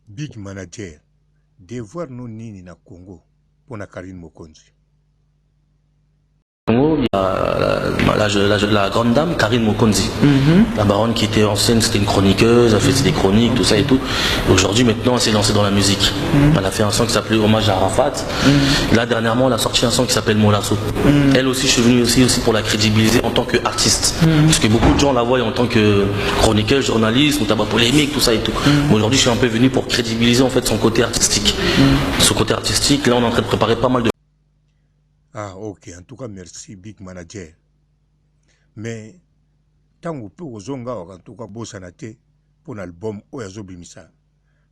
Big manager devoir no nini na Congo pona Carine Mokonzi? Congo, il y a la, la, la, la grande dame Karine Mokonzi, mm -hmm. la baronne qui était ancienne, c'était une chroniqueuse, elle faisait des chroniques, tout ça et tout. Aujourd'hui, maintenant, elle s'est lancée dans la musique. Mm -hmm. Elle a fait un son qui s'appelait Hommage à Arafat. Mm -hmm. Là, dernièrement, elle a sorti un son qui s'appelle Molasso. Elle aussi, je suis venu aussi, aussi pour la crédibiliser en tant qu'artiste. Parce que beaucoup de gens la voient en tant que chroniqueuse, journaliste, ou tabac polémique, tout ça et tout. Aujourd'hui, je suis un peu venu pour crédibiliser en fait son côté artistique. Son côté artistique, là, on est en train de préparer pas mal de Ah ok en tout cas merci big manager mais ntango mpe ozonga awa en tout cas bosana te mpo na album oyo azobimisa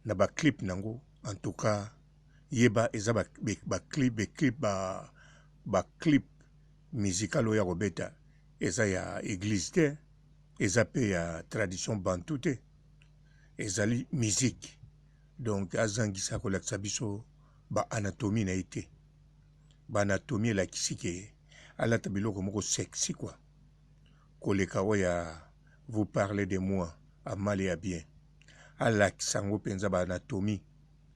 na ba clip nango en tout cas yeba eza ba, ba clip ba clip ba, ba clip musical oyo akobeta eza ya eglise te eza mpe ya tradition bantu te ezali musique donc azangisa kolakisa biso ba anatomie na ye te ba anatomie elakisi ke alata biloko moko sexy quoi koleka oyo ya vous parlez de moi a mal et à bien alakisa yango mpenza ba anatomie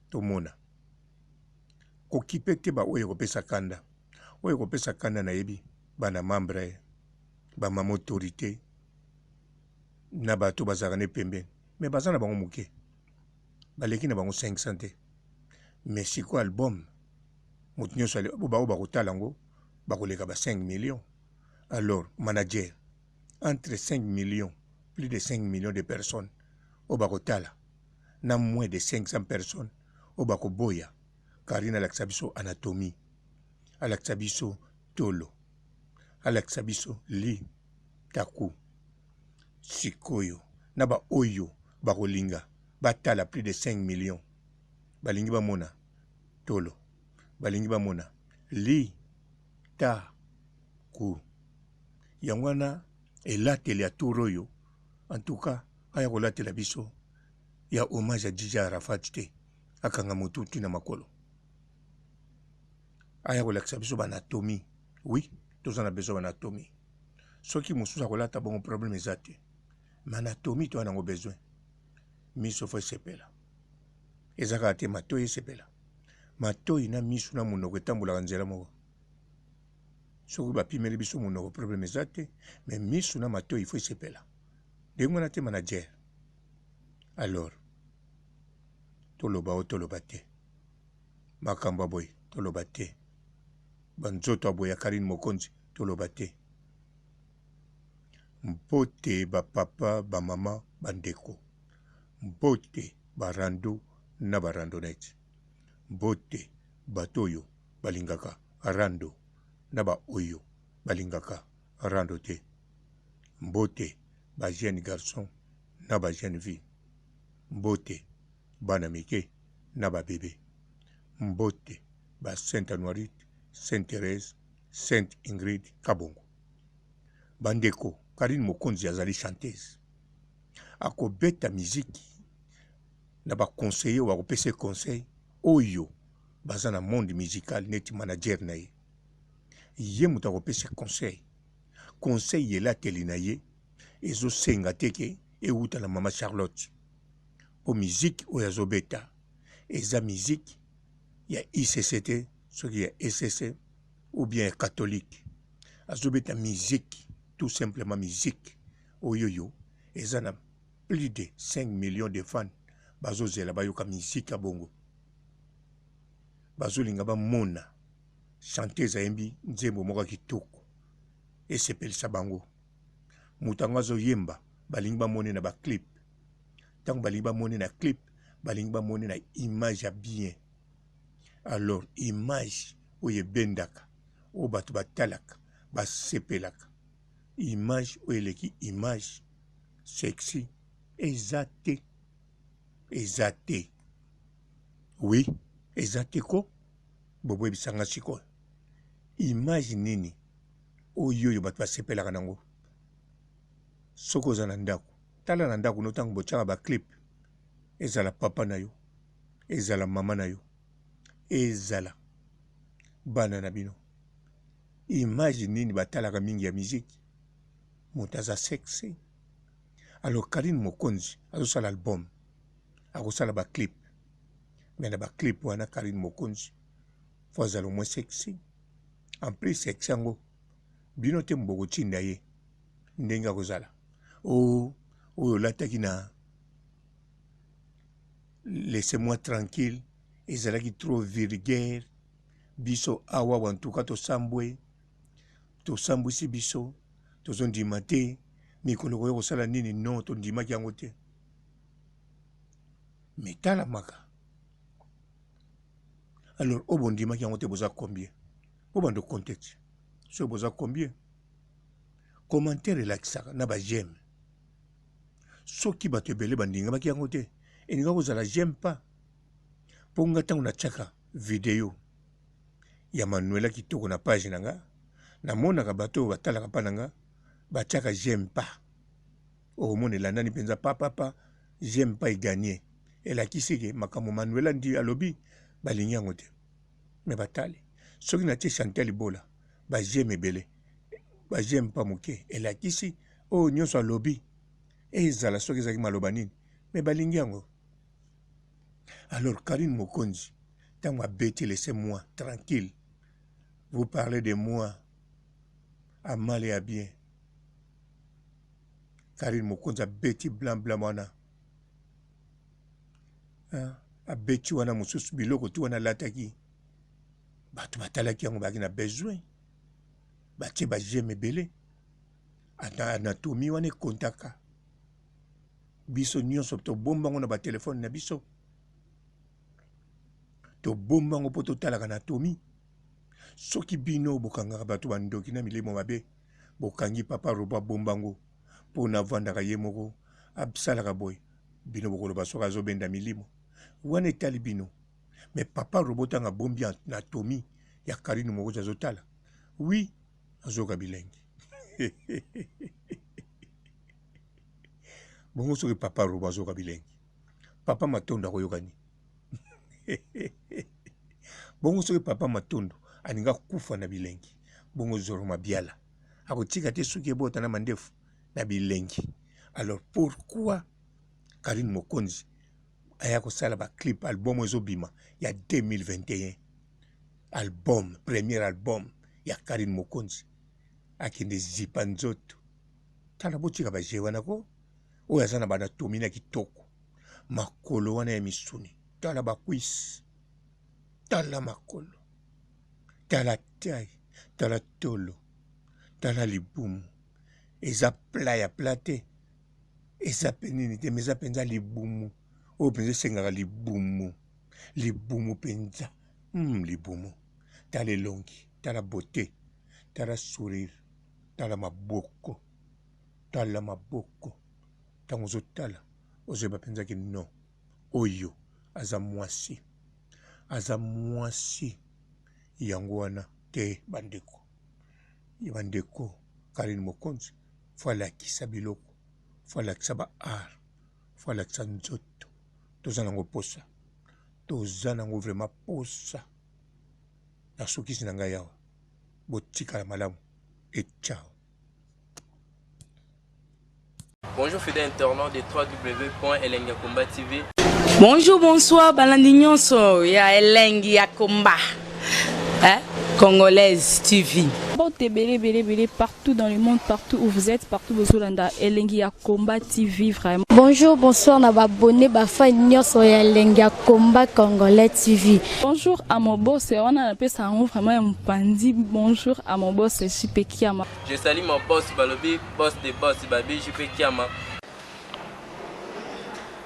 tomona kokipe te ba oyo ekopesa kanda oyo ekopesa kanda nayebi bana membre ba mama autorité na bato bazalaka ne pembeni me baza na bango moke baleki na bango 500 te mais sikoyo album moto nyonso baoyo bakotala yango bakoleka ba 5 millions alors manager entre 5 millions plus de 5 millions de personnes oyo bakotala na moins de 500 personnes oyo bakoboya karine alakisa biso anatomie alakisa biso tolo alakisa biso li taku sikoyo na baoyo bakolinga batala plus de 5 millions balingi bamona tolo balingi bamona li ta ku yango wana elateli ya tour oyo en tout cas aya kolatela biso ya hommage ya DJ Arafat te akanga motu ti na makolo aya kolakisa biso banatomie oui toza na besoin banatomie soki mosusu akolata bongo problème eza te mais anatomie toza nango besoin miso fo esepela eza kaka te matoi esepela matoi na misu na monoko etambolaka nzela moko soki bapimeli biso monoko problème eza te mais misu na matoi fo esepela ndenge wana te manager alors toloba o toloba te makambo ya boye toloba te banzoto ya boye ya karine mokonzi toloba te mbote ba papa ba mama ba ndeko mbote ba rando na ba randonnette mbote bato oyo balingaka rando na ba oyo balingaka rando te mbote ba jeune garçon na ba jeune fille mbote bana mike na ba bebe mbote ba sainte anuarite sainte therese sainte ingrid kabongo Bandeko Carine Mokonzi azali chanteuse akobeta miziki na ba conseiller oyo bakopesa ye conseil oyo baza na monde musical neti manager na ye ye moto akopesa conseil conseil elateli na ye ezosenga te ke ewuta na mama Charlotte mpo miziki oyo azobeta eza miziki ya ICC te soki ya ECC ou bien ya catholique azobeta musique tout simplement musique oyoyo eza na plus de 5 millions de fans bazozela bayoka musique ya bongo bazolinga bamona chanteuse ayembi nzembo moko ya kitoko esepelisa bango moto yango azoyemba balingi bamone na baclip ntango balingi bamone na clip balingi bamone na image ya bien alors image oyo ebendaka oyo bato batalaka basepelaka image oyo eleki image sexy eza te eza te oui eza te ko boboyebisa nga sikoyo image nini oyo oyo bato basepelaka nango soki oza na ndako tala na ndako no ntango botyaka baclip ezala papa na yo ezala mama na yo ezala bana na bino image nini batalaka mingi ya musique moto aza sexe alors Karine Mokonzi azosala album akosala ba clip. Mais na ba clip wana Carine Mokonzi faut azala au moins sexy. En plus sexy yango bino te bokotinda ye ndenge akozala. Oh, oyo olataki na laissez-moi tranquille ezalaki trop vulgaire biso awa en tout cas tosambwe tosambwisi biso tozondima te mikolo koya kosala nini non tondimaki yango te mais talamaka alors oyo bondimaki yango te boza combien po bando contexte soki boza combien commentaire elakisaka na ba j'aime soki bato ebele bandingamaki yango te elinga kozala j'aime pas mpo nga ntango natiaka video ya manuela kitoko na page na nga namonaka bato oyo batalaka mpa na nga batiaka j'aime pas okomona elandani mpenza papapa j'aime pas egagne elakisi ke makambo manuela ndi alobi balingi yango te me batali soki natie chantal bola ba j'aime ebele ba j'aime pas moke elakisi oyo nyonso alobi ezala soki ezalaki maloba nini me balingi yango alors Carine Mokonzi ntango abeti laissez moi tranquille vous parlez de moi à mal et à bien Carine Mokonzi abeti blanc blanc wana abeti wana mosusu biloko ti wana alataki bato batalaki yango bazalaki na besoin batie ba j'aime ebele anatomie wana ekontaka biso nyonso tobomba yango na batelefone na biso tobomba yango mpo totalaka anatomie soki bino bokangaka bato bandoki na milimo mabe bokangi papa robo abomba yango mpo navandaka ye moko asalaka boye bino bokoloba soki azobenda milimo wana etali bino me papa robo ntango abombi anatomie ya karine mokozi azotala wi azoyoka bilengi bongo soki papa robo azoyoka bilengi papa matondo akoyoka nini bongo soki papa matondo alingi akufa na bilengi bongo zoro mabiala akotika te soki ebota na mandefu na bilengi alors pourquoi karine mokonzi aya kosala baclip album ezobima ya 2021 album premier album ya karine mokonzi akende zipa nzoto tala botika baje wana ko oyo aza na banatomi na kitoko makolo wana ya misuni tala bakwisi tala makolo tala tai tala tolo tala libumu eza pla ya pla te eza mpe nini te ma eza mpenza libumu oyo mpenza esengaka libumu libumu mpenza mm, libumu tala elongi tala beauté tala sourire tala maboko tala maboko ntango ozotala ozoyeba mpenza ke non oyo aza mwasi aza mwasi yango wana te bandeko ya bandeko karine mokonzi fo alakisa biloko fo alakisa ba art fo alakisa nzoto toza nango posa toza nango vraiment posa nasukisi na ngai awa botikala malamu et ciao Bonjour fidèles internautes de www.elengiyakomba TV. Bonjour, bonsoir, balandi nyonso ya elengi ya komba. Hein? Congolaise TV. Mbote ebele ebele ebele partout dans le monde, partout où vous êtes, partout bozolanda elengi ya Combat TV vraiment. Bonjour, bonsoir na ba abonné ba fan nyonso ya elengi ya Combat Congolais TV. Bonjour à mon boss, wana napesa yango vraiment ya mopanzi. Bonjour à mon boss JP Kiama. Je salue mon boss balobi boss de boss babi JP Kiama.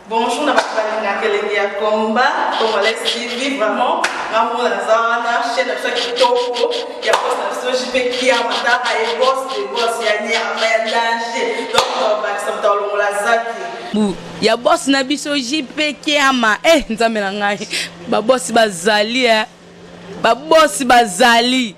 Bonjour na bato balingaka elengi ya combat congolais TV vraiment nga moko naza wana chaîne na biso ya kitoko ya boss na biso JP Kiama tala ye boss de boss ya nyama ya danger donc tobakisa moto alongola zaki bu ya boss na biso JP Kiama eh nzambe na ngai ba boss bazali eh ba boss bazali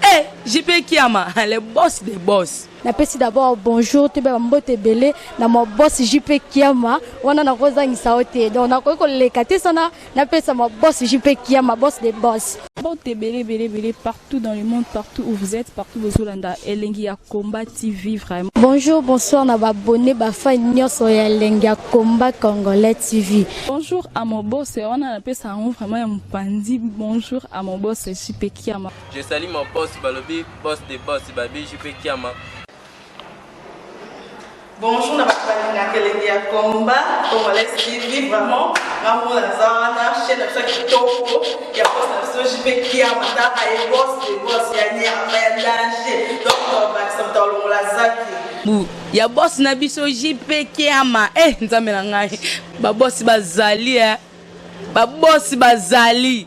eh JP Kiama le boss de boss napesi d'abord bonjour toyeba bambote ebele na ma boss jp kiama wana nakozangisa yo te donc nakoki koleka te sana napesa ma boss jp kiama boss de boss. Bambote ebele ebele ebele partout dans le monde, partout où vous êtes, partout bozolanda Elengi ya Combat TV vraiment. Bonjour, bonsoir na baabonnés, bafans nyonso ya Elengi ya Combat Congolais TV. Bonjour à mon boss, wana napesa yango vraiment ya mopandi. Bonjour à mon boss JP Kiama. Je salue mon boss, balobi boss de boss, babi JP Kiama. Bonjour na bato balingaka Elengi ya Combat Congolais TV. Vraiment, nga moko naza wana, chaîne na biso ya kitoko ya boss na biso JP Kiama. Taka ye, boss de boss ya nyama ya danger. Donc tobakisa moto alongola zaki. Bu ya boss na biso JP Kiama. E Nzambe na ngai, babosi bazali e, babosi bazali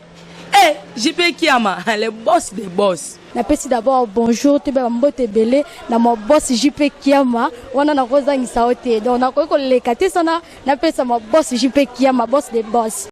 e, JP Kiama, le boss de boss. Napesi d'abord bonjour, toyeba bambote ebele na ma boss JP Kiama. Wana nakozangisa yo te, donc nakoki koleka te sana napesa ma boss JP Kiama, boss de boss.